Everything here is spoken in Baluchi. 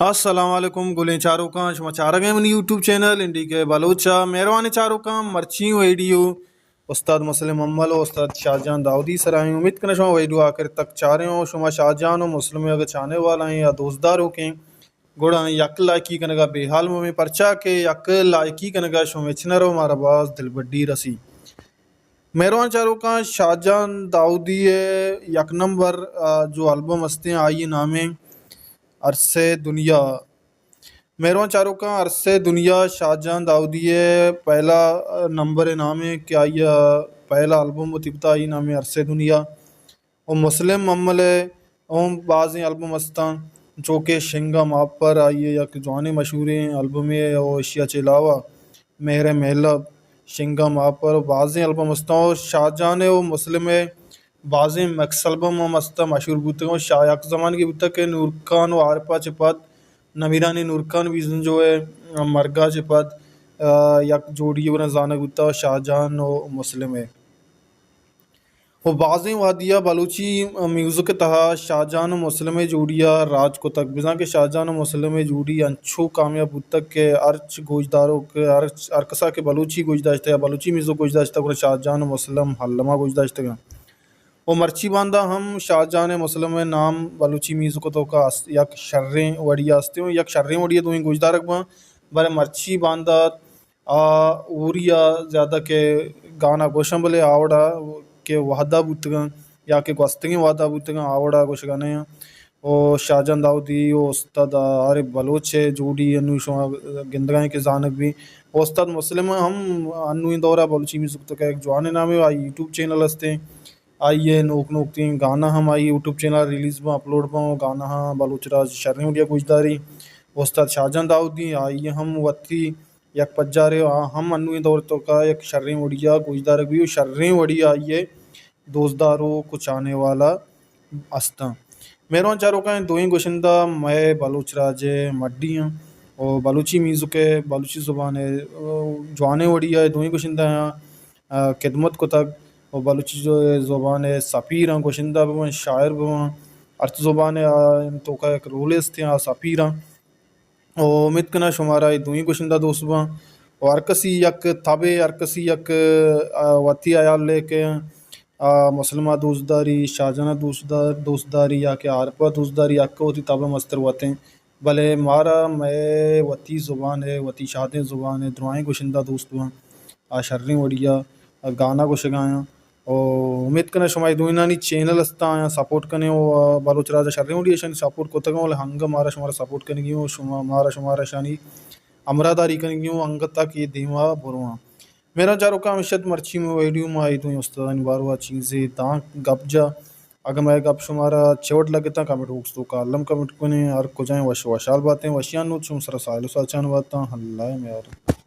السلام علیکم گلیں چاروکاں، شما چارگ ءَ منی یوٹیوب چینل این ڈی کے بلوچ ءَ۔ مہروانیں چاروکاں، مرچی ویڈیو استاد مسلم امل و استاد شاہجان داؤدی سرا ایں۔ امید کناں شما ویڈیو آخر تک چاریں و شما شاہجان و مسلم اگر چاہنے والا ایں یا دوستدار ہو کیں، گڑا یک لائکی کنگا بے حال مبیں، پرچا کہ یک لائکی کنگا شما چنر و مارا باز دلبڈی رسی۔ مہروان چاروکاں، شاہجان داؤدی ءِ یک نمبر، آ، جو البم استیں، آئی نامیں ارسے دنیا۔ مہروان چاروکاں، ارسے دنیا شاہجان داؤدی ءِ پہلا، آ، نمبر نامیں کہ آئی ءِ پہلا البم وتی بوتا، آئی نامیں ارسے دنیا۔ و مسلم امل ءِ اوں بازیں البم استاں، چو کہ شنگا ماپر آئی ءِ یک جوانیں مشہوریں البمے ءُ ایشی ءَ چہ علاوہ مہر مہلب، شنگا ماپر ءُ بازیں البم استاں۔ ءُ شاہجان ءِ ءُ مسلم ءِ بازیں مکس البم ہم استاں، مشہور بوتگ۔ ءُ شاہ یک زمانگے بوتگ کہ نورکان ءُ عارف ءَ چہ پد، نمیرانیں نورکان بیزنجو ءِ مرگ ءَ چہ پد، آ، یک جوڑی ءَ گڑا زانگ بوتگ شاہجان ءُ مسلم ءِ۔ و بازیں وہدی ءَ بلوچی میوزک ءِ تہا شاہجان و مسلم ءِ جوڑی ءَ راج کتگ، بزاں کہ شاہجان و مسلم ءِ جوڑی انچو کامیاب بوتگ کہ ہرچ گوشداروک، ہرچ، ہر کسا کہ بلوچی گوش داشتگ یا بلوچی میوزک گوش داشتگ، گڑا شاہجان و مسلم الما گوش داشتگ انت۔ و مرچی باندا ہم شاہجان ءُ مسلم ءِ نام بلوچی میوزک ءِ توکا است، یک شریں وڑی ءَ است و یک شریں وڑی ءَ دوئیں گوشدارگ باں، بلے مرچی باندا آ ہوری ءَ زیادہ کہ گانا گوشاں، بلے آ وڑا کہ وہدا بوتگاں یا کہ گوستگیں وہدا بوتگاں، آ وڑا گوشگا نہ آں۔ و شاہجان داؤدی و استاد عارف بلوچ ءِ جوڑی انو شما گندگا ایں کہ زانگ بی۔ و استاد مسلم ہم انویں دورا بلوچی میوزک توکا یک جوانیں نامے، آئی یوٹیوب چینل استیں، آئی ءِ نوک نوک تریں گانا ہم آئی یوٹیوب چینل ریلیز باں، اپلوڈ باں، و گانا ہم بلوچ راج شریں وڑیا گوشداری۔ استاد شاہجان داؤدی آئی ہم وتی یک پجارے، آ ہم انویں دور توکا یک شریں وڑیا گوشدارگ بی و شریں وڑیا آئی ءِ دوستدار و کچانے والا استاں۔ مہروان چاروکاں، دوئیں گوشندہ مئے بلوچ راج ءِ مڈی آں و بلوچی میوزک ءِ، بلوچی زبان ءِ، آ، جوانیں وڑیا دوئیں گوشندہ آں، آ، خدمت کتگ و بلوچی ز-، زبان ءِ سفیر آں، گوشندہ بہ باں، شاعر بہ باں، ہرچ زبان ءِ آ توکا یک رولے استیں، آ سفیر آں۔ و امید کناں شمارا اے دوئیں گوشندہ دوست باں۔ و ہر کسی یک تبے، ہر کسی یک، آ، وتی ہیال لے کہ، آ، مسلم ءَ دوست داری، شاہجان ءَ دوست دار، دوست داری یا کہ عارف ءَ دوست داری، حق وتی تب ءَ مستر وتیں۔ بلے مارا مئے وتی زبان ءِ، وتی شادیں زبان ءِ درائیں گوشندہ دوست باں۔ آ شریں وڑیا گانا گوشگا آیاں۔ و امید کناں شما اے دوئینانی چینل استاں، آیاں سپورٹ کنیں و بلوچ راج ءَ شریں وڑی اشانی سپورٹ کتگاں، ولے ہنگہ مارا شمارا سپورٹ کنگی و شما، مارا شمارا اشانی ہمراہ داری کنگی و ہنگہ تک اے دیما برواں۔ مہران چاروکاں، ہمیشت مرچی مئے ویڈیو ما اے دوئیں استادانی باروا چیزے داں گپ جا۔ اگہ مئے گپ شمارا چوٹ لگتاں، کمنٹ باکس توکا الم کمنٹ کنیں۔ ہر کجائیں وش وشحال باتیں، وشیان نوت شما سرا ساہیل و ساچان باتاں۔ اللہ میار۔